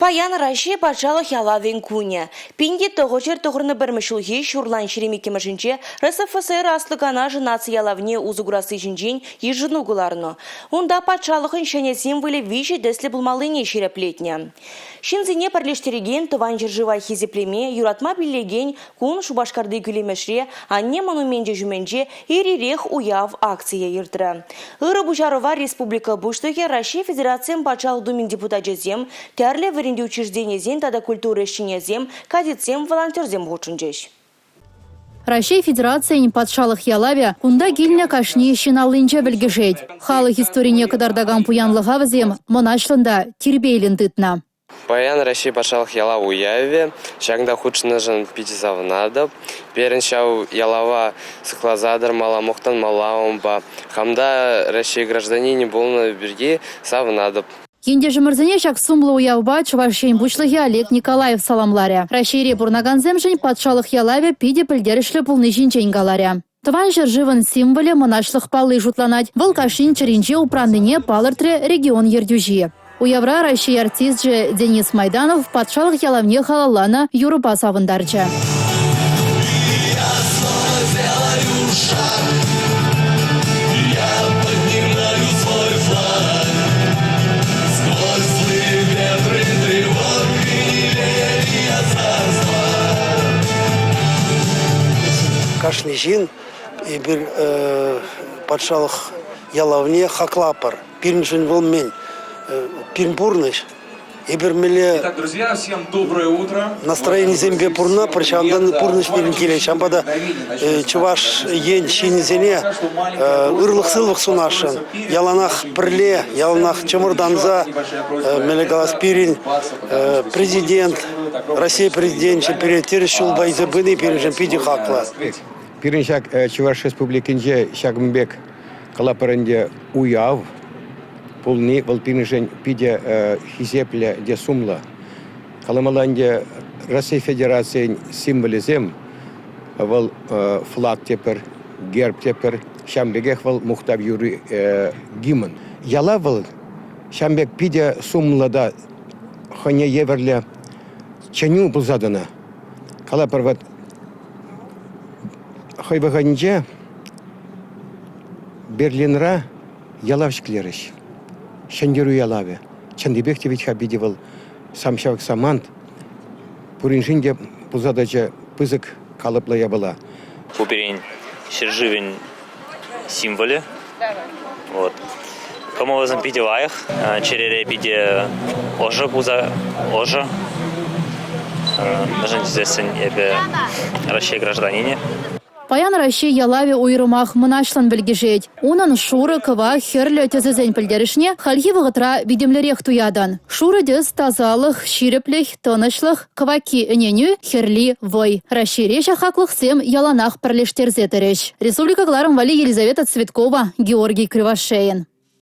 Паян Раҫҫей патшалӑх ялавӗн кунӗ. 1991 ҫулхи ҫурлан 22-мӗшӗнче РСФСР Аслӑ Канашӗ наци ялавне усӑ курасси ҫинчен йышӑну кӑларнӑ. Унта патшалӑхӑн ҫӗнӗ символӗ виҫӗ тӗслӗ пулмаллине ҫирӗплетнӗ. Ҫынсене пӗрлештерекен Тӑван ҫӗршыва хисеплеме, юратма пиллекен кун Шупашкарти кӳлемӗшре Анне монуменчӗ ҫумӗнче ир-ирех уяв акцийӗ иртрӗ. Ырӑ пуҫарӑва республика Пуҫлӑхӗ, Раҫҫей Федерацийӗн Патшалӑх Думин депутачӗсем, тӗрлӗ вӗрентӳ учрежденийӗсен тата культура ӗҫченӗсем, кадетсем, волонтерсем хутшӑнчӗҫ. Раҫҫей Федерацийӗн патшалӑх ялавӗ кунта килнӗ кашни ҫын аллинче вӗлкӗшет. Халӑх историне кӑтартакан пуянлӑха вӗсем мӑнаҫлӑн та тирпейлӗн тытнӑ. Паян Раҫҫей патшалӑх ялав уявӗ. Ҫакӑнта хутшӑннӑшӑн питӗ савӑнатӑп. Пирӗн ҫав ялава сыхласа тӑрмалла, мухтанмалла унпа. Хам та Раҫҫей гражданинӗ пулнӑ пирки савӑнатӑп. Ентешӗмӗрсене ҫак сумлӑ уявпа Чӑваш Ен Пуҫлӑхӗ Олег Николаев саламларӗ. Раҫҫейре пурӑнакансемшӗн патшалӑх ялавӗ питӗ пӗлтерӗшлӗ пулни ҫинчен каларӗ. Тӑван ҫӗршывӑн символӗ мӑнаҫлӑх палли шутланать. Вӑл кашнин чӗринче упраннине палӑртрӗ регион ертӳҫи. Уявра Раҫҫей артисчӗ Денис Майданов патшалӑх ялавне халалланӑ юрӑпа савӑнтарчӗ. Кашни ҫын эпир патшалӑх ялавне хаклатпӑр. Пирӗншӗн вӑл мӗн? Пирӗн пурнӑҫ. Эпир мӗнле Итак, друзья, всем доброе утро. настроенисемпе пурӑнатпӑр, ҫавӑнтан пурнӑҫ пирӗн килет. Ҫавӑнпа та Чӑваш Ен ҫыннисене ырлӑх-сывлӑх сунасшӑн. Яланах пӗрле, яланах чӑмӑртанса, мӗнле калас, пирӗн президент, Россия президенчӗ пире тӗрӗс ҫулпа илсе пыни пирӗншӗн питӗ хаклӑ. Пирӗн ҫак Чӑваш Республикинче ҫакӑн пек калатпӑр ӗнтӗ уяв пулни вӑл пирӗншӗн питӗ хисеплӗ те сумлӑ. Каламалла ӗнтӗ Раҫҫей Федерацийӗн символӗсем вӑл флаг тепӗр, герб тепӗр, ҫавӑн пекех вӑл мухтав юрри гимн. Яла вӑл ҫавӑн пек питӗ сумлӑ та хӑйне евӗрлӗ чӗнӳ пулса тӑнӑ. Калатпӑр вот хӑй вӑхӑтӗнче Берлинра ялав ҫӗклерӗҫ. Ҫӗнтерӳ ялавӗ. Чӑннипех те вӗт-ха питӗ вӑл сам ҫав самант пуриншӗн те пулса тӑчӗ пысӑк калӑплӑ япала. Ку пирӗн ҫӗршывӗн символӗ. Вот. Кӑмӑлӗсем питӗ лайӑх, чӗрере питӗ ӑшӑ пулса ӑшӑ. Мӗншӗн тесессӗн эпӗ Раҫҫей гражданинӗ. Паян Раҫҫей ялавӗ уйрӑмах мӑнаҫлӑн вӗлкӗшет. Унӑн шурӑ, кӑвак, хӗрлӗ тӗсӗсен пӗлтерӗшне хальхи вӑхӑтра витӗмлӗрех туятӑн. Шурӑ тӗс – тасалӑх, ҫирӗплӗх, тӑнӑҫлӑх, кӑвакки – ӗненӳ, хӗрли – вӑй. Раҫҫейре ҫак хаклӑхсем яланах пӗрлештерсе тӑрӗҫ. Республика кӑларӑм валли Елизавета Цветкова, Георгий Кривошеин.